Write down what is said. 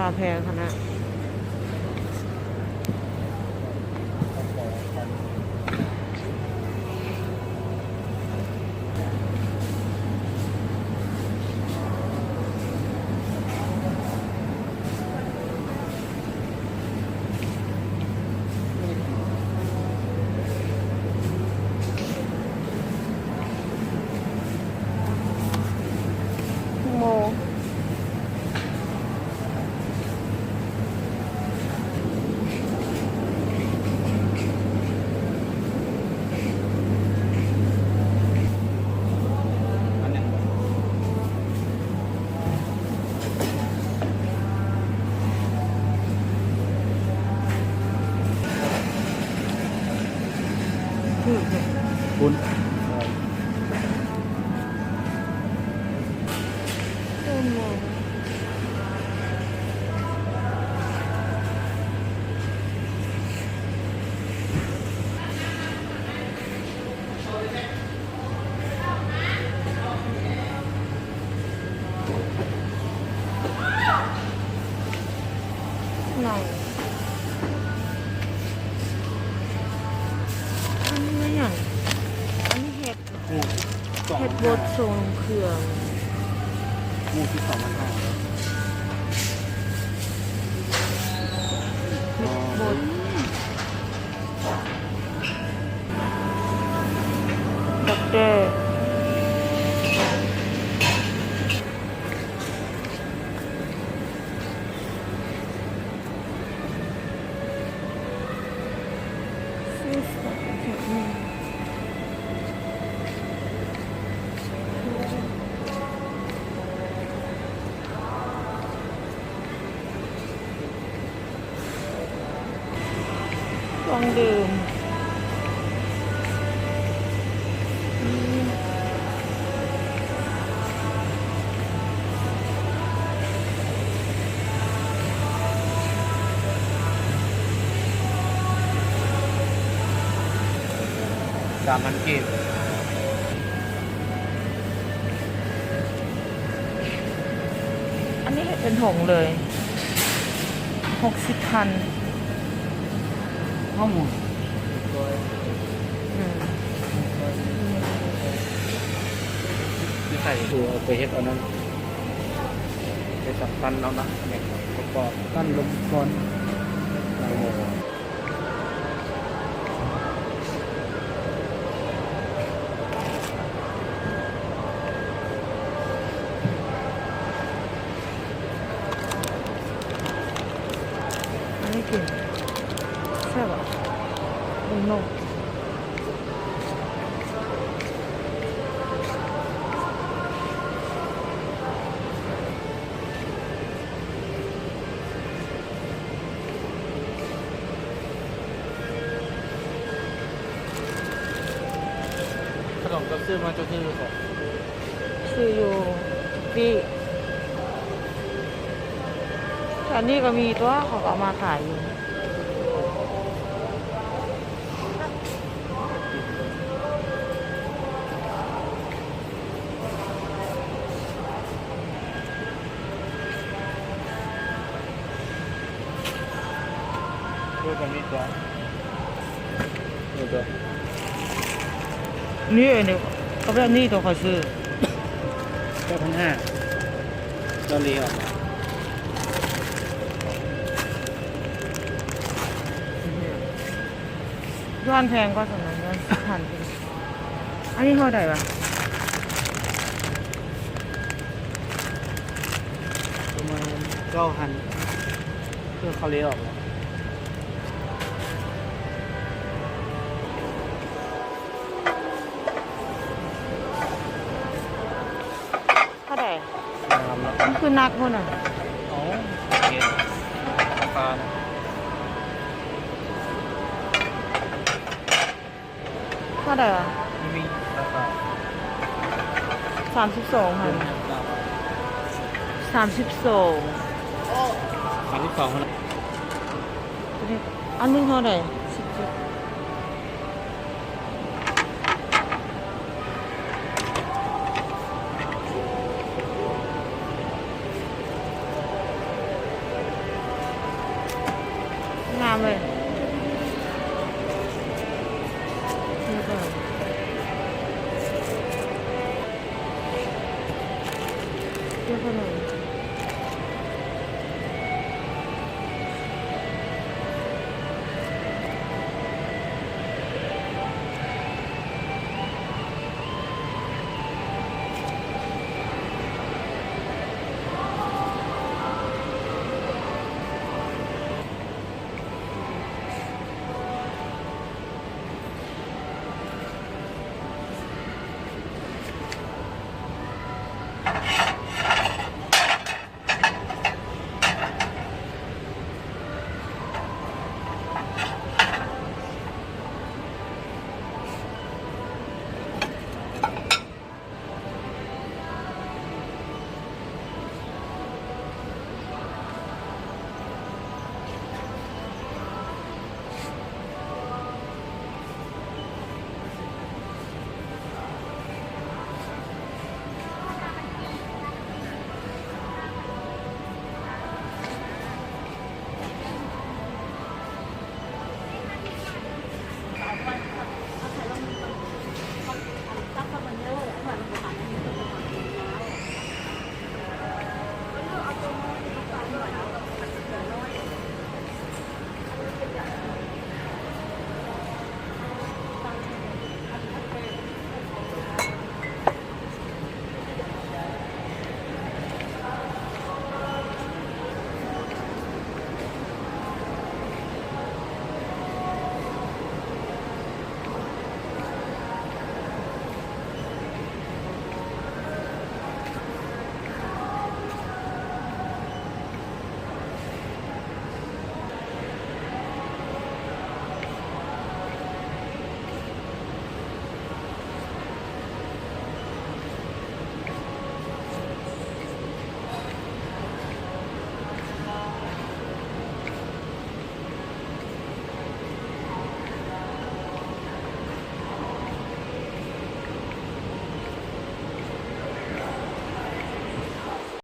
ປາແພງຂະໜາດ. ພຸ້ນ ຕົ້ນໝໍ. ອັນນີ້ແມ່ນຫຍັງ? ອັນນີ້ເຫັດ ເຫັດບົດຊົງເຄື່ອງ ໝູ່ສິບສອງພັນຫ້າ ເຫັດບົດ ດັກແດ້. ເຄື່ອງດື່ມ ສາມພັນກີບ. ອັນນີ້ເຮັດເປັນຖົງເລີຍ ຫົກສິບພັນ. ເອົາໝູ່ ອືມ ໃສ່ ເອົາໄປເຮັດອັນນັ້ນ ໄປສັບຕັນເອົານະ ແບບປະກອບ ຕັນລົມກ່ອນ. ອັນນີ້ກິນແຊບຫວາ? ເປັນນົກ. ຂະໜົມເຈົ້າຊື້ມາ ເຈົ້າຊື້ຢູ່ໃສ? ຊື້ຢູ່ Shopee. ແຖວນີ້ກໍມີຕົວະ ເຂົາກໍເອົາມາຂາຍຢູ່. ເອີ ກໍມີຕົວະ ມີຕົວະ ນີ້ ອັນນີ້ ກໍແບບນີ້ຕົວະ ຂ້ອຍຊື້ ເກົ້າພັນຫ້າ ດອນເລອອກ. ຍ້ອນແພງກວ່າຊັ້ນນະ ຍ້ອນສິບພັນ. ອັນນີ້ເທົ່າໃດຫວາ? ປະມານເກົ້າພັນ ເພື່ອເຂົາເລອອກ. ເທົ່າໃດ? ງາມເນາະ ມັນຄືໜັກພຸ້ນນະ. ເອົາ ເຮັດປານະ. ເທົ່າໃດຫວາ? ມີລາຄາ ສາມສິບສອງພັນ. ສາມສິບສອງ ສາມສິບສອງ ອັນນີ້ເທົ່າໃດ? ສິບເຈັດ. ໂຕ ໜຶ່ງ